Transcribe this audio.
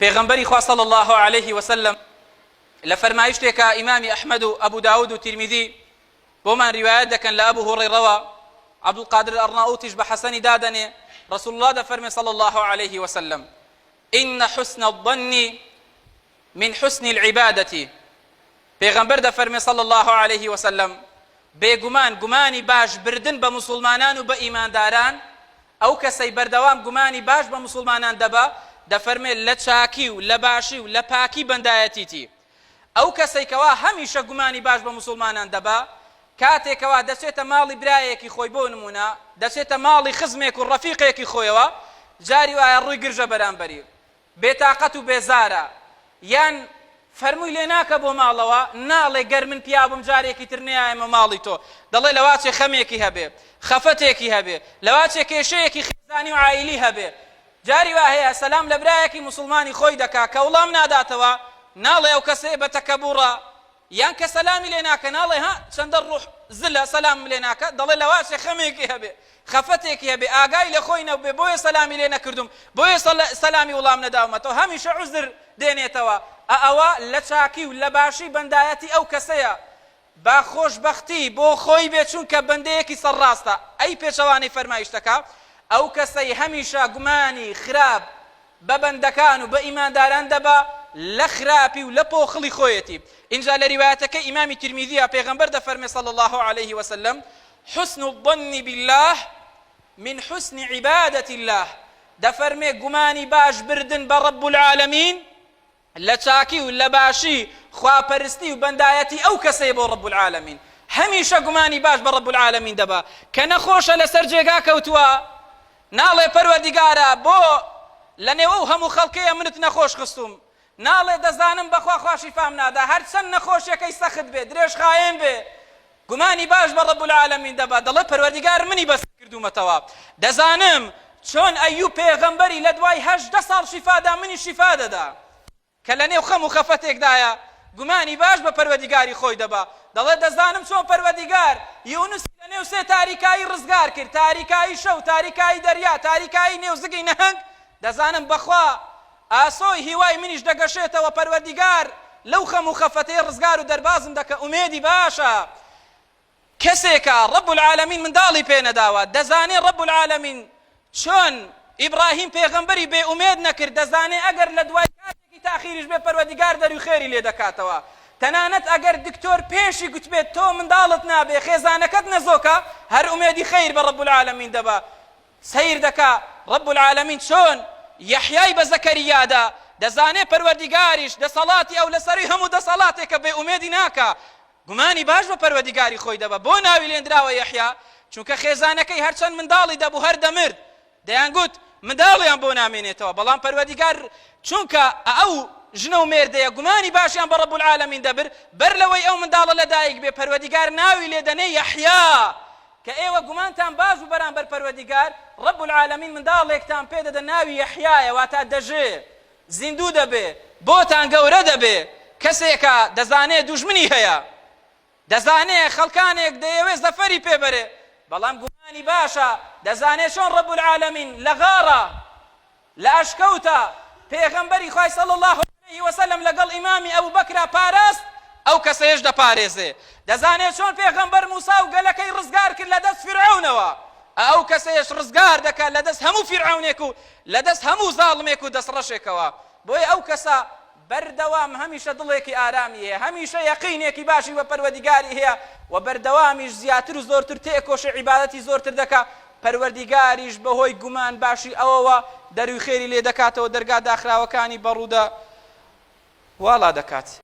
پێغەمبەری خوا صلی اللە علیه وسلم لە فەرمایشتێکا ئیمامی ئەحمەد و ئەبو داود و تیرمیزی بۆمان ریوایەت دەکەن لە ئەبو هوڕەیڕەوە عەبدولقادر ئەرناوتیش بە حەسەنی دادەنێ رسول اللە دەفەرمێ صلی اللە علیه وسلم ان حسن الظن من حسن العبادة پێغەمبەر دەفەرمێ صلی اللە علیه وسلم بێگومان گومانی باش بردن بە موسوڵمانان و بە ئیمانداران ئەو کەسەی بەردەوام گومانی باش بە موسوڵمانان دەبا دەفەرمێ لە چاکی و لە باشی و لە پاکی بەندایەتیتی ئەو کەسەی کەوا هەمیشە گومانی باش بە موسوڵمانان دەبا کاتێ کەوا دەچێتە ماڵی برایەکی خۆی بۆ نمونە دەچێتە ماڵی خزمێک و ڕەفیقێکی خۆیەوە جاری وایە ڕووی گرژە بەرامبەری بێتاقەت و بێزارە یان فەرمووی لێ ناکە بۆ ماڵەوە ناڵێ گەر من پیاو بم جارێکی تر نەیایەمە ماڵی تۆ دەڵێ لەواچێ خەمێکی هەبێ خەفەتێکی هەبێ لەواچێ کێشەیەکی خێزانی و عائیلی هەبێ جاری وا هەیە سەلام لە برایەکی موسڵمانی خۆی دەکا کە وڵام ناداتەوە ناڵێ ئەو کەسەیە بە تەکەبوڕە یان کە سەلامی لێ ناکە ناڵێ ها چەندە ڕوح زلە سەلامم لێ ناکە دەڵێ لەواچێ خەمێکی هەبێ خەفەتێکی هەبێ ئاگای لە خۆی نەبێ بۆیە سەلامی لێ نەکردوم بۆیە سەلامی وڵام نەداومەتەوە هەمیشە عوزر دێنێتەوە ئە ئەوە لە چاکی و لە باشی بەندایەتی ئەو کەسەیە با خۆشبەختی بۆ خۆی بێ چونکە بەندەیەکی سەرڕاستە ئەی پێچەوانەی فەرمایشتەکە ئەو کەسەی هەمیشە گومانی خراپ بە بەندەکان و بە ئیمانداران دەبا لە خراپی و لە پۆخڵی خۆیەتی ئینجا لە ریوایەتەکەی ئیمامی ترمیزیە پێغەمبەر دەفەرمێ صلی اللە علیه وسلم حسن الظن بالله من حسن عبادة الله دەفەرمێ گومانی باش بردن بە رب العالمین لە چاکی و لە باشی خواپەرستی و بەندایەتی ئەو کەسەیە بۆ رب العالمین هەمیشە گومانی باش بە رب العالمین دەبا کە نەخۆشە لەسەر جێگا کەوتووە ناڵێ پەروەردیگارا بۆ لە نێو ئەو هەموو خەڵکەیە منت نەخۆش خستووم ناڵێ دەزانم بەخوا خوا شیفام نادا هەرچەند نەخۆشیەکەی سەخت بێ درێژخایەن بێ گومانی باش بە رب العالمین دەبا دەڵێ پەروەردیگار منی بەسەر کردوومەتەوە دەزانم چۆن ئەیوب پێغەمبەری لە دوای 18 ساڵ شیفادا منی شیفا دەدا کە لە نێو خەم و خەفەتێکدایە گومانی باش بە پەروەدیگاری خۆی دەبا دەڵێ دەزانم چۆن پەروەدیگار یونسی لە نێو سێ تاریکایی ڕزگار کرد تاریکایی شەو تاریکایی دەریا تاریکایی نێو زگی نەهەنگ دەزانم بەخوا ئاسۆی هیوای منیش دەگەشێتەوە پەروەردیگار لەو خەم و خەفەتەی ڕزگار و دەربازم دەکە ئومێدی باشە کەسێکە رب العالمین منداڵی پێ نەداوە دەزانێ رب العالمین چۆن ئیبراهیم پێغەمبەری بێ ئومێد نەکرد دەزانێ ئەگەر لە دوای کاتێکی تاخیریش بێ پەروەردیگار دەروی خێری لێ دەکاتەوە تەنانەت ئەگەر دکتۆر پێشی گوتبێت تۆ منداڵت نابێ خێزانەکەت نەزۆکە هەر ئومێدی خەیر بە رب العالمین دەبا سەیر دەکا رب العالمین چۆن یەحیای بە زەکەریا دا، دەزانێ پەروەردیگاریش دەسەڵاتی ئەو لەسەروی هەموو دەسەڵاتێکە بێ ئومێدی ناکا، گومانی باش بە پەروەردیگاری خۆی دەبا، بۆ ناوی لێندراوە یەحیا؟ چونکە خێزانەکەی هەرچەند منداڵی دەبوو هەر دەمرد، دەیانگوت منداڵیان بۆ نامێنێتەوە، بەڵام پەروەردیگار چونکە ئەو ژنە و مێردەیە گومانی باشیان بە رب العالمین دەبرد، بەر لەوەی ئەو منداڵە لەدایک بێ پەروەردیگار ناوی لێدەنێ یەحیا، کە ئێوە گومانتان باش بوو بەرامبەر پەروەردیگار، رب العالمین منداڵێکتان پێ دەدە ناوی یەحیایە واتا دەژێ، زیندوو دەبێ، بۆتان گەورە دەبێ، کەسێکە دەزانێ دوژمنی هەیە، دەزانێ خەڵکانێک دەیەوێ زەفەری پێ بەرێ، بەڵام گومانی باشە، دەزانێ چۆن رب العالمین لە غارە، لە ئەشکەوتە، پێغەمبەری خوای صلی اللە علیه وسلم لەگەڵ ئیمامی ئەبوبەکرا پاراست، ئەو کەسەیش دەپارێزێ. دەزانێ چۆن پێغەمبەر موسا و گەلەکەی ڕزگار کرد لە دەست فیرعەونەوە، ئەو کەسەیش ڕزگار دەکات لە دەست هەموو فیرعەونێک و لە دەست هەموو زاڵمێک و دەستڕەشێکەوە. بۆیە ئەو کەسە بەردەوام هەمیشە دڵێکی ئارامی هەیە، هەمیشە یەقینێکی باشی بە پەروەردیگاری هەیە و بەردەوامیش زیاتر و زۆرتر تێکۆشێ عیبادەتی زۆرتر دەکا، پەروەردیگاریش بەهۆی گومان باشی ئەوەوە دەروی خێری لێ دەکاتەوە دەرگا داخراوەکانی بەڕوودا واڵا دەکات.